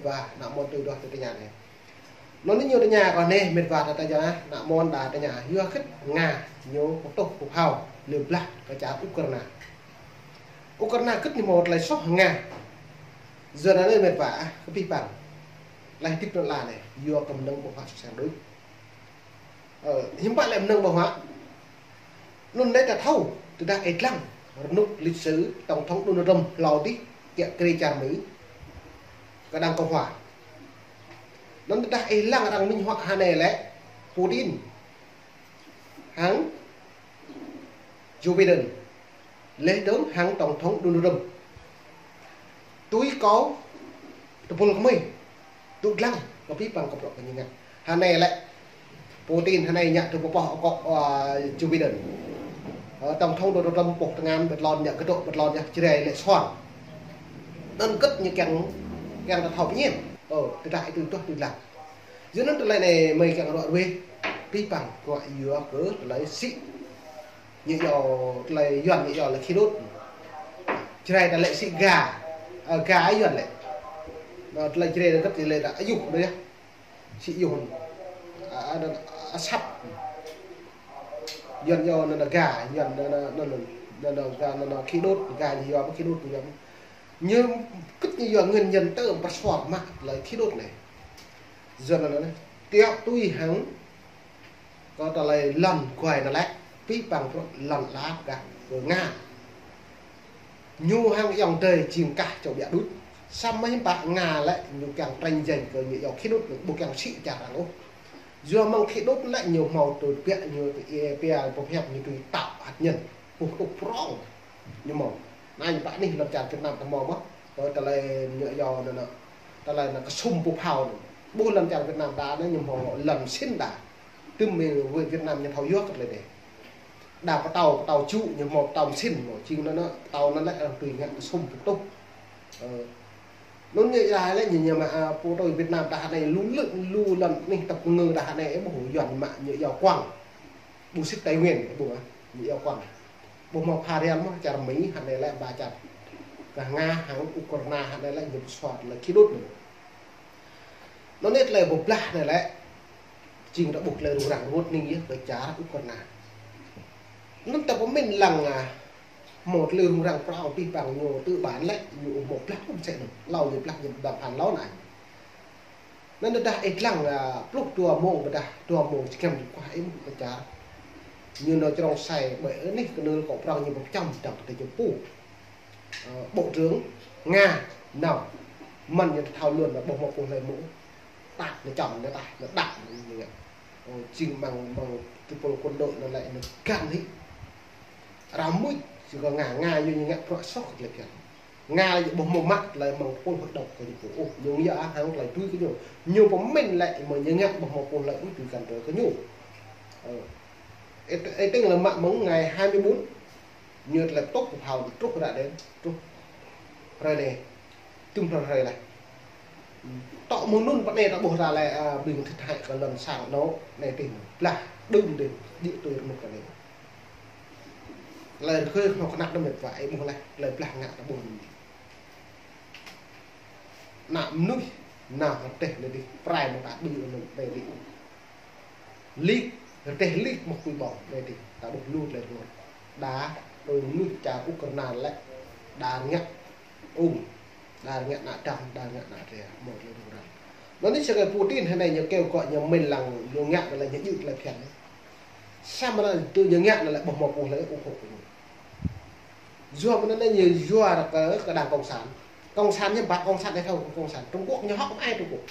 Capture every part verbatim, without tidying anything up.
wa, ană mơnuih tui đuaĭ tui tơña anai. Anŭn ñu tơña kơ anai, mĕt wa ta tơña, ană mơnuih ta tơña, yua hơget Nga ñu pơtuh pơphao lĕ blah kơ čar Ukraina. Ukraina hơget ñu hmâo tơlơi soh Nga. Yua anŭn anai mĕt wa, ah, kơ pih păng. Tơlơi hơdip anŭn la anai, yua kơ mơnơ̆ng ƀu hă suk sel đôč. Ơ, hiư̆m pă lĕ mơnơ̆ng ƀu hă. Anŭn anai ta thâo, tơdah ih lăng rơnŭk lịch sử Tổng thống Donald Trump hlâo adih kiăng kơrĭ čar Mi kơ Đảng Cộng hòa. Anŭn tơdah ih lăng arăng minh họa hơnai lĕ Putin hăng Joe Biden. Laih dơ̆ng hăng Tổng thống Donald Trump. Tui kâo tơpul kơmơi, tŭ lăng kơ pih păng kơ bruă kơ ñu ngă. Hơnai lĕ Putin hơnai ngă tui pơpŏh akŏ, ơ, Joe Biden. Ơ, Tổng thống Donald Trump pŏk tơngan ƀơi tlôn ngă kơdŏ ƀơi tlôn yơh, Jrai lĕ suan. Anŭn hơget ñu kiăng, kiăng ta thâo pơñen. Ơ, tơdah ih tui tuh tui lăng. Yua anŭn tơlơi anai mơi kiăng ruă ruih, pih păng ruă yua kơ tơlơi sĭ. Ñu iâu tơlơi Yuan ñu iâu lĕ khí đốt. Jrai ta lĕ sĭ ga. Ơ, ga Yuan lĕ. Anŭn tơlơi Jrai anŭn hơget lĕ ta ayuh anŭn yơh. Sĭ ayuh. A, a, anŭn asăp. Yuan iâu anŭn ga, Yuan anŭn, anŭn, anŭn, anŭn ga, anŭn, anŭn khí đốt, ga ñu iâu pơ khí đốt ñu iâu. Ñu hơget ñu iâu nguyên nhân tơ pơsuar mă tơlơi khí đốt anai. Yua anŭn anai. Tiŏ tui hăng kơ tơlơi lŏn guai anŭn lĕ, pih păng bruă lŏn lap gah kơ Nga. Ñu hăng ayŏng adơi jing kah čô ƀiă đôč. Samơ̆ hiư̆m pă Nga lĕ ñu kiăng tranh giành kơ ñu iâu khí đốt, ƀu kiăng sĭ čar arăng ôh. Yua mơ̆ng khí đốt lĕ ñu hmâo tui ƀiă ñu tui ia pia pơhiăp ñu tui tap hạt nhân. Ƀu tŭ prong. Ñu hmâo. Anai ñu pă anih lŏn čar Việt Nam ta hmâo mơ̆n. Kơ tơlơi ñu iâu anŭn anŭn. Tơlơi anŭn kơsŭm pơphao anŭn. Ƀuh lŏn čar Việt Nam ta anŭn ñu hmâo lŏn mơsin đa. Tơm mơ̆ng Việt Nam ñu thâo yua kơ tơlơi anai. Đa pơtao, pơtao čŭ ñu hmâo pơtao mơsin hmâo. Jing anŭn anŭn pơtao anŭn lĕ arăng tui ngă kơsŭm pơtuh. Ơ. Anŭn ñu iâu lĕ ñu, ñu mă, a, pơtao Việt Nam ta hơnai lu lĕ, lu lŏn anih tơpul ngư ta hơnai, ơ, ƀuh Yuan mă ñu iâu quăng. Ƀu sĭt Tây Nguyên, ƀuh, a, ñu iâu quăng. Ƀu hmâo pha riam mơ̆n, čar Mi hơnai lĕ ba čar. Kah Nga hăng Ukraina hơnai lĕ ñu pơsuar lĕ khí đốt anŭn. Anŭn anai tơlơi ƀu blah anai lĕ. Jing ta ƀuh tơlơi rŭng răng rơngot hning yơh kơ čar Ukraina. Anŭn ta pơmĭn lăng, a, hmâo tơlơi rŭng răng prong pih păng ñu tơl ƀan lĕ, ñu hmâo blah ƀu sĕ anŭn. Hlâo ñu blah ñu đàm phán hlâo anai. Anŭn tơdah ih lăng, a, pluh dua mông ƀôdah dua mông jơkăm jơkuah ih ƀuh kơ čar. Ñu nao črông sai ƀơi anih kơnơl kơ prong ñu pơčăm dăng kơ tơjuh pô. Ơ, Bộ trưởng Nga nao. Mơ̆n ñu thâo luôn anŭn ƀuh hmâo pô hlơi mơ̆n. Tap anŭn čăm anŭn tah, anŭn đăp anŭn ñu ngă. Ơ, jing mơ̆ng, mơ̆ng tơpul quân đội anŭn lĕ anŭn găn hĭ. Arăng mŭt, sĭt kơ Nga, Nga yua ñu ngă bruă soh kơ tơlơi phiăn. Nga lĕ ƀu hmâo mă tơlơi mơ̆ng tơpul hội đồng kơ ñu pô ôh. Ñu ngă hăng tơlơi tui kơ ñu. Ñu pơmĭn lĕ mơ̆ ñu ngă ƀu hmâo pô hlơi ôh tui găn tơ kơ ñu. Ơ. Ê, ê, tơ̆ng lĕ mă mơ̆ng ngày hai mươi bốn. Ñu tơlơi pơtuh pơphao truh ră anai, truh hrơi anai. Tơm hrơi hrơi lĕ. Tŏ mơ̆ng anŭn pơ anai ta ƀuh ră lĕ, a, ƀing thiệt hại kơ lŏn sang anŭn, anai tih, blah, đưm tih, djơ̆ tui rơnŭk kơ anai. Tơlơi rơgơi kơnuk kơna anŭn mĕt wa, ih ƀuh lĕ, tơlơi blah ngă ta ƀuh anŭn. Ană mơnuih, nao rơteh anai tih, prai mơ̆ng ta ƀing anŭn anai tih. Lik, rơteh lik mơ̆ kui ƀong, anai tih, ta ƀuh lu tơlơi rơngot. Đa, đôi mơnuih čar Ukraina lĕ, đa ngă ung, đa ngă ană dăm, đa ngă ană ria, hmâo tơlơi rŭng răng. Anŭn anai sơkai Putin hơnai ñu kêu gọi ñu mĭn lăng, ñu ngă anŭn lĕ ñu djơ̆ tơlơi phiăn. Samơ̆ anŭn tui ñu ngă anŭn lĕ ƀu hmâo pô hlơi ủng hộ kơ ñu. Yua mơ̆n anŭn ñu yua kơ, kơ Đảng Cộng sản. Cộng sản ñu ƀă Cộng sản anai thâo Cộng sản. Trung Quốc ñu hŏk mă ai Trung Quốc.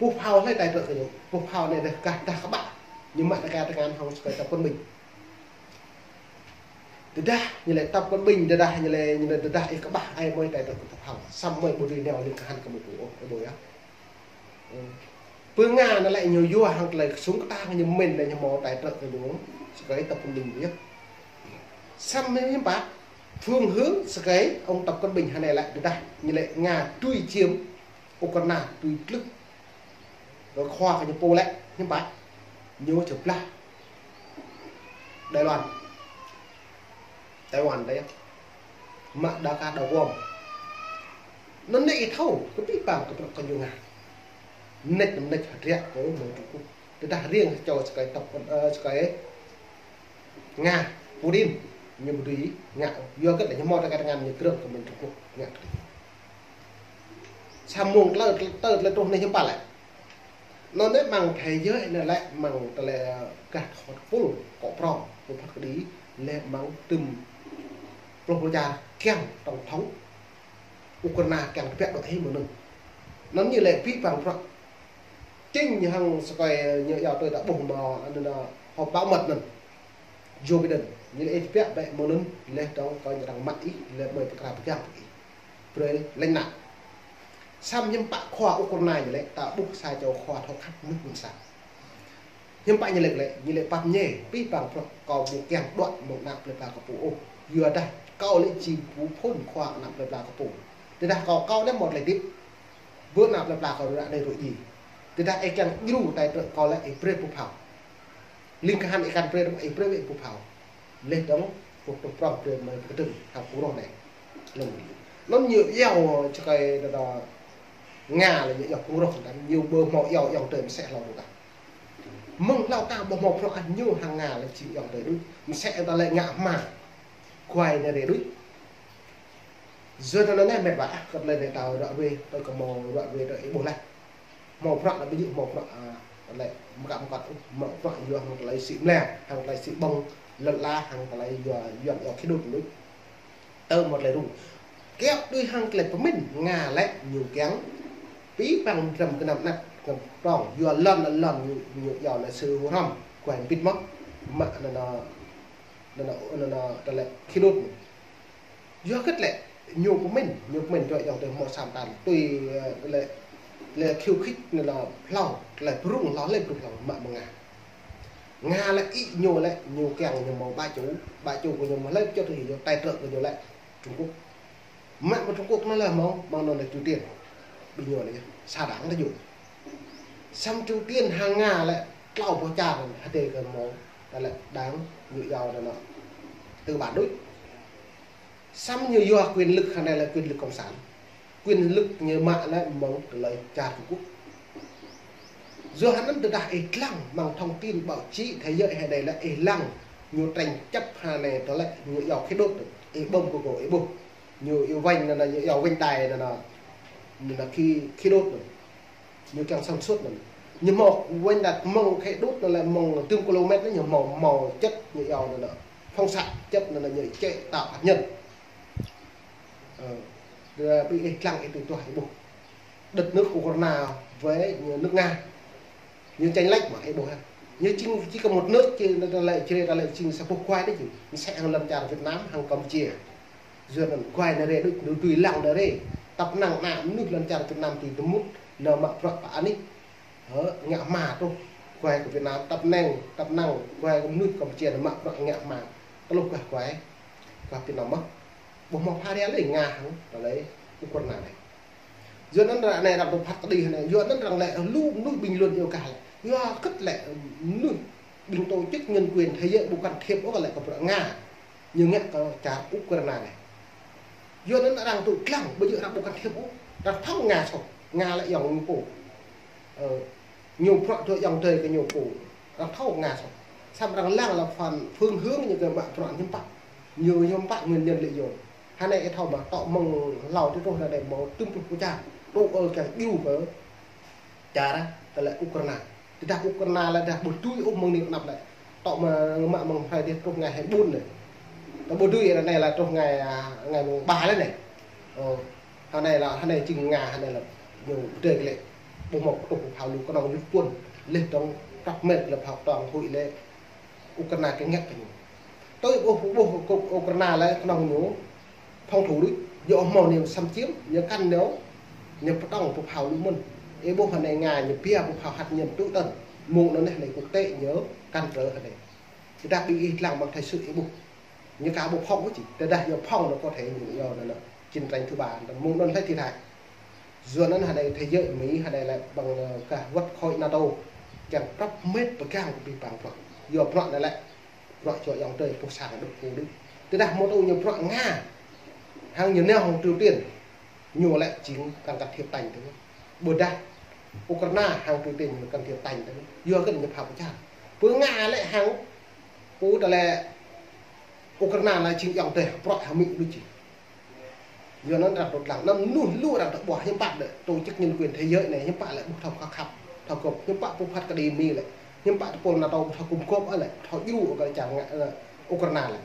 Pô phao hlơi tài trợ kơ ñu. Pô phao anai dah kah dah kơƀah. Ñu mă tơkai tơngan hăng sơkai Tập Cận Bình. Tơdah ñu lĕ Tập Cận Bình, tơdah ñu lĕ, ñu lĕ tơdah ih kơƀah ai mơi tài trợ kơ pô phao. Samơ̆ mơi ƀu dưi nao lĕ kơ hăn kơ mơi pô ôh, ih ƀuh yơh. Ơ. Pơ Nga anŭn lĕ ñu yua hăng tơlơi kơsŭng kơtang ñu mĭn lĕ ñu hmâo tài trợ kơ ñu. Sơkai Tập Cận Bình yơh. Samơ̆ hiư̆m pă, phương hướng sơkai ông Tập Cận Bình hơnai lĕ tơdah ñu lĕ Nga tui chiếm Ukraina tui tlưh. Kơ khua kơ ñu pô lĕ, hiư̆m pă, ñu či blah Đài Loan. Taiwan đơi. Mă đa kah đa Guam. Anŭn anai ih thâo, kơ pih pang kơ bruă kơ ñu Nga. Mơneč, mơneč hơdră kơ mơ̆ng Trung Quốc. Tơdah riêng čô sơkai tŏk, ơ, sơkai Nga, Putin, ñu ƀu dưi ngă, yua kơ lĕ ñu hmâo tơkai tơngan ñu krơ̆ng kơ mơ̆ng Trung Quốc, ngă kơ. Samơ̆ mơ̆ng tơlơi, tơlơi, tơlơi truh anai hiư̆m pă lĕ. Anŭn anai mơ̆ng thế giới anai lĕ mơ̆ng tơlơi gah thot pul kŏ prong, kŏ phat kơđi, lĕ mơ̆ng tơm pluh pluh čar kiăng tổng thống Ukraina kiăng tơbiă đuaĭ hĭ mơ̆ng anŭn. Anŭn ñu lĕ pih pang bruă. Chính hăng sơkai ñu yua tui ta ƀuh mơ̆ anŭn họp báo mật anŭn. Joe Biden, ñu lĕ ih tơbiă bĕ mơ̆ng anŭn, lĕ dŏng kơ ñu arăng mă ih, lĕ mơi pơkra pơgang ih. Brơi lĕ nă. Samơ̆ hiư̆m pă khua Ukraina ñu lĕ, ta ƀuh sa čô khua thâo khăp mơ̆n mơ̆n sa. Hiư̆m pă ñu lĕ lĕ, ñu lĕ pap ñe, pih pang bruă kâo ƀu kiăng đuaĭ mơ̆ng ană plơi pla kơ pô ôh. Yua dah kâo lĕ či ƀu phŭn khua ană plơi pla kơ pô. Tơdah kâo, kâo anai mơ̆ tơlơi hơdip. Bơ ană plơi pla kâo ră anai ruă djai. Tơdah ih kiăng djru tơlơi truh kâo lĕ ih brơi pơphao. Ling kahan ih kăn brơi, ih brơi wĕ pơphao. Lĕ dŏng, pơ̆k tŏng prong brơi mơi pơkơdơ̆ng, hăng kơkuh rŏh anai. Lŏm. Anŭn ñu iâu sơkai đa đa Nga lĕ ñu iâu kơkuh rŏh anŭn, ñu ƀu hmâo iâu ayŏng adơi mơsĕ hlâo đôč. Mơ̆ng hlâo ta ƀu hmâo prong ah ñu hăng Nga lĕ či ayŏng adơi đôč. Mơsĕ ta lĕ ngă hma. Kuai anai rê đôč. Yua anŭn anai mĕt wa, kơ tơlơi anai ta ră ruai, tui kơ hmâo ră ruai tui ih ƀuh laih. Hmâo bruă anai ƀu djơ̆ hmâo bruă, a, tơlơi mơkă mơkăt, hmâo bruă yua hăng tơlơi sĭ mlĕ, hăng tơlơi sĭ ƀơ̆ng, lŏn ala, hăng tơlơi yua, yua iâu khĭ đôč đôč. Tơ hmâo tơlơi rŭng. Kiăo tui hăng tơlơi pơmĭn, Nga lĕ ñu kiăng pih pang dram gơnam anăp, gơnam prong, yua lŏn, lŏn ñu, ñu iâu anai sư hŭ hrăm, kuai bit mơ̆, mă anŭn anŭn, anŭn anŭn, anŭn tơlơi khĭ đôč. Yua kơ lĕ, ñu pơmĭn, ñu pơmĭn tui ayŏng adơi hmâo sa mơta, tui, ơ, lĕ, lĕ khiêu khích anŭn hlâo, lĕ brŭng hlâo, lĕ brŭng hlâo, mă mơ̆ng Nga. Nga lĕ ih ñu lĕ, ñu kiăng ñu hmâo ba čô, ba čô kơ ñu hmâo lĕ, čŏt ih ñu tơlơi truh kơ ñu lĕ Trung Quốc. Mă mơ̆ng Trung Quốc anŭn lĕ hmâo, mơ̆ng anŭn lĕ Triều Tiên. Ƀing ñu lĕ, sa đảng ta djơ̆. Samơ̆ Triều Tiên hăng Nga lĕ, tlâo boh čar, hơdai kơ hmâo, ta lĕ đảng, ñu iâu anŭn, tư bản đôč. Samơ̆ ñu yua quyền lực hăng anai lĕ quyền lực cộng sản. Quyền lực ñu mă lĕ mơ̆ng tơlơi čar Trung Quốc. Yua hơnăn tơdah ih lăng mơ̆ng thông tin báo chí thế giới hơdai lĕ ih lăng ñu tranh chấp hăng anai tơlơi ñu iâu khĭ đôč. Ih bơ̆m Google ih ƀuh. Ñu iâu wĕnh anŭn, ñu iâu wĕnh đài anŭn, anŭn khĭ, khĭ đôč anŭn. Ñu kiăng sản xuất anŭn. Ñu hmâo wĕnh đài mơ̆ng khĭ đôč anŭn lĕ mơ̆ng tơm kilômet anŭn ñu hmâo, hmâo chất ñu iâu anŭn, phóng xạ chất anŭn ñu chế tạo hạt nhân. Ơ, ƀing ih lăng ih tui tuah ih ƀuh. Đất nước Ukraina với nước Nga. Ñu tranh lệch mơ̆ ih ƀuh hă. Ñu jing chỉ có một nước chứ anŭn ta lĕ, či ta lĕ jing sa boh kuai đôč jing. Mơsĕ hăng lŏn čar Việt Nam hăng Campuchia. Yua anŭn kuai anai rê đôč, ñu tui lăng anai rê. Tăp năng ană mơnuih lŏn čar Việt Nam tui tơmŭt, anŭn mă bruă pơ anih. Hơ, ngă hma truh. Kuai kơ Việt Nam, tăp năng, tăp năng, kuai kơ mơnuih Campuchia anŭn mă bruă ngă hma. Tơluh kuai, kuai, kuai Việt Nam mơ̆. Ƀu hmâo pha ria lĕ Nga hăng, tơlơi Ukraina anai. Yua anŭn ră anai arăng tŭ phat kơđi anai, yua anŭn arăng lĕ lu mơnuih bình luận iâu gah lĕ. Yua kơ lĕ mơnuih ƀing tổ chức nhân quyền thế giới ƀu can thiệp ôh lĕ kơ bruă Nga. Ñu ngă kơ čar Ukraina anai. Yua anŭn arăng tŭ lăng, ƀu djơ̆ arăng ƀu can thiệp ôh. Arăng thâo Nga soh, Nga lĕ ayŏng ñu pô. Ơ, ñu bruă tui ayŏng adơi kơ ñu pô. Arăng thâo Nga soh. Samơ̆ arăng lăng lĕ phần phương hướng ñu kơ mă bruă hiư̆m pă. Ñu hiư̆m pă nguyên nhân lợi dụng. Hơnai ih thâo mơ̆ tŏ mơ̆ng hlâo tui truh anai mơ̆ng tơm pluh boh čar. Tŭ ơ kiăng djru kơ čar tơlơi Ukraina. Tơdah Ukraina lĕ dah ƀu dưi ôh mơ̆ng anai kơ anăp lĕ. Tŏ mơ̆ mă mơ̆ng hrơi dih truh ngày hai bốn anai. Tơdah ƀu dưi anai lĕ truh ngày, a, ngày mùng ba lĕ anai. Ơ, hơnai lĕ, hơnai jing Nga, hơnai lĕ ñu pơdơi kơ lĕ. Ƀu hmâo kơ tŭ pơphao lu kơnơ̆ng lu quân. Lĕ dŏng trăp mĕt lĕ phao tŏng huĭ lĕ Ukraina kiăng ngă kơ ñu. Tui ƀuh, ƀuh kơ Ukraina lĕ kơnơ̆ng ñu phòng thủ đôč, yua hmâo ñu xâm chiếm, ñu kăn ñu, ñu pơtŏng pơphao lu mơ̆n. Ih ƀuh hơnai Nga ñu pia pơphao hạt nhân tui tơn. Mơ̆ng anŭn anai quốc tế ñu cản trở hơnai. Tơdah ƀing ih lăng mơ̆ng thời sự ih ƀuh. Ñu ka ƀu phòng ôh či. Tơdah ñu phòng anŭn có thể ñu yua anŭn, anŭn chiến tranh thứ ba, anŭn mơ̆ng anŭn lĕ thiệt hại. Yua anŭn hơnai thế giới Mỹ hơnai lĕ ƀing, ơ, gah wơ̆t khối NATO kiăng trăp mĕt pơgang kơ pih pang bruă. Yua bruă anai lĕ bruă čô ayŏng adơi pô sang đôč pô đôč. Tơdah hmâo tŭ ñu bruă Nga hăng ñu nao hăng Triều Tiên. Ñu lĕ jing arăng can thiệp tañ tơ. Ƀôdah Ukraina hăng Triều Tiên ñu can thiệp tañ tơ. Yua kơ ñu pha pơčah. Pơ Nga lĕ hăng pô tơlơi Ukraina lĕ jing ayŏng adơi prŏ hăng Mi lu či. Yua anŭn arăng tŭ lăng, anŭn mơnuih lu arăng tŭ ƀuh hiư̆m pă lĕ tổ chức nhân quyền thế giới anai, hiư̆m pă lĕ ƀu thâo khăp, thâo gơ̆p, hiư̆m pă pơphat kơđi Mi lĕ, hiư̆m pă tơpul NATO ƀu thâo gum gôp lĕ, thâo djru kơ čar Nga-, ơ, Ukraina lĕ.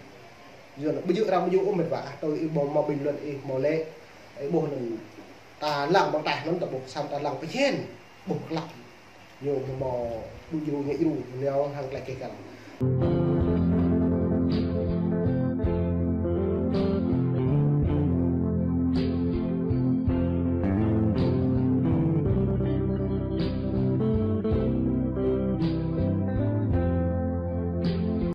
Yua anŭn ƀu djơ̆ arăng ƀu djơ̆ ôh met wa, tui ih ƀu hmâo bình luận ih hmâo lĕ, ih ƀuh anŭn ta lăng ƀơ̆ng taih anŭn ta ƀuh, samơ̆ ta lăng pơjên, ƀuh klăk. Ñu hmâo ƀu djru ñu djru, ñu hăng tơlơi keh kăn.